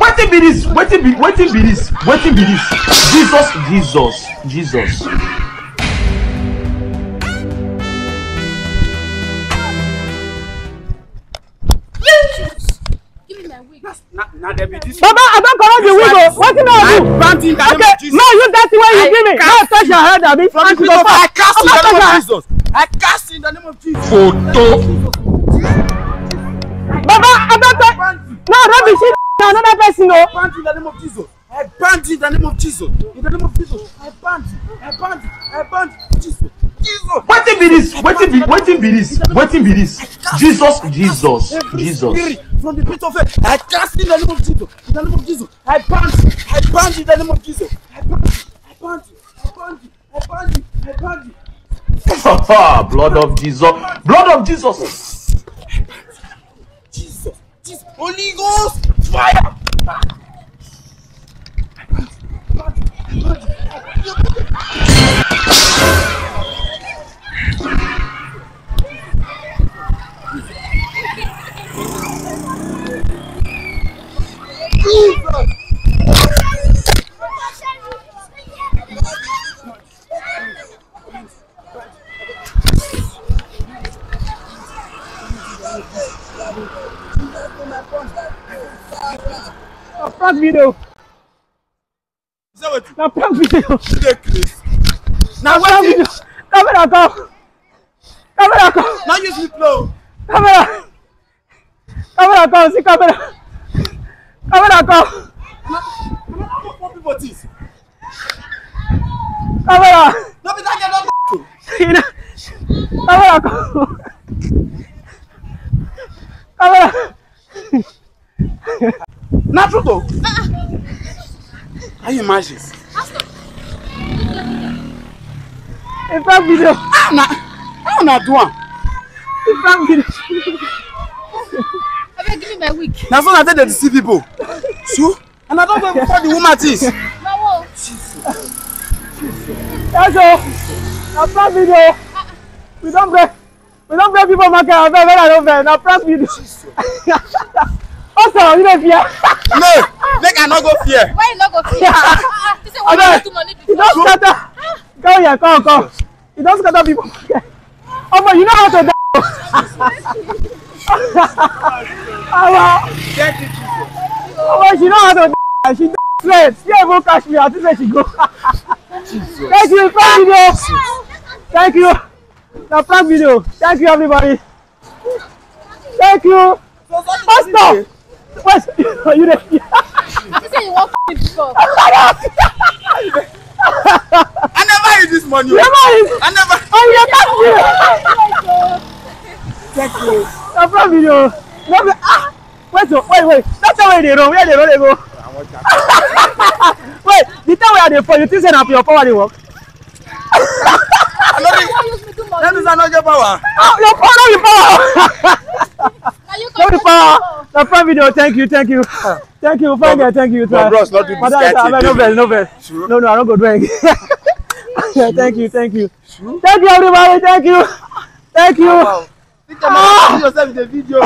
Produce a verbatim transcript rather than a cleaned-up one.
Wetin be this? Wetin be wetin be this? Wetin be this? Jesus, Jesus, Jesus. Baba, I don comot the wig o. Wetin I do? I ban you in the name of Jesus. No, you that thing wey you give me. No touch your head, abi. From the pit of hell, I cast you in the name of Jesus. I cast you in the name of Jesus. Photo. Baba, I don touch. No, no be she. Na another person o. I ban you in the name of Jesus. I ban you in the name of Jesus. In the name of Jesus. I ban you. I ban you. I ban you. Jesus. Jesus. Wetin be this? Wetin be wetin be this? Wetin be this? Jesus, Jesus, Jesus. Spirit from the pit of hell. I cast in the name of Jesus. In the name of Jesus. I ban you. I ban you in the name of Jesus. I ban you. I ban you. I ban you. I ban you. I ban you. Blood of Jesus. Blood of Jesus. Jesus. Jesus. Holy Ghost. Fire. Prank video. Is that what you? Na prank video. You dey craze. Na prank video. Camera come. Camera come. Now use me blow. Camera. Camera come. See camera. Camera come. Another four people this. Camera. No be that girl don. Camera come. Camera. Na true though. Can you imagine? In fact, video. Ah, na how una do am? In fact, video. Abeg, give me my wig. Na so una take dey deceive people. So, and I don go before the woman things. That's all. Na prank video. We don break. We don break people market. Abeg, make I no vex. Na prank video. Pastor, you dey fear? No, make I no go fear. Why you no go fear? Ah, ah, you say one Abeg, money too money you don before. Scatter. Come here, come, come. You don scatter people market. Omo, you know how to dance. Omo, omo, she know how to dance. She dance straight. She even catch me. I think say she go. Thank you, thank you, thank you. Na prank video. Thank you, everybody. Thank you. Pastor. Wait, you dey. You say you wan kill before. I never eat this money. Never eat. I never. Oh, you can't do it. Thank you. Na prank video. No be ah. Wait, oh, wait, wait. That time wey dey run, where dey run dey go? Wait, the time wey I dey fall, you think say na your power dey work? That means I no get power. Ah, your power, no be power. No be power. Na prank video. Thank you, thank you, thank you, fine girl, thank you. But bros, not do this kind thing. No vex, no vex. No, no, I no go do anything. Thank you, thank you, thank you, everybody. Thank you, thank you. Think about yourself in the video.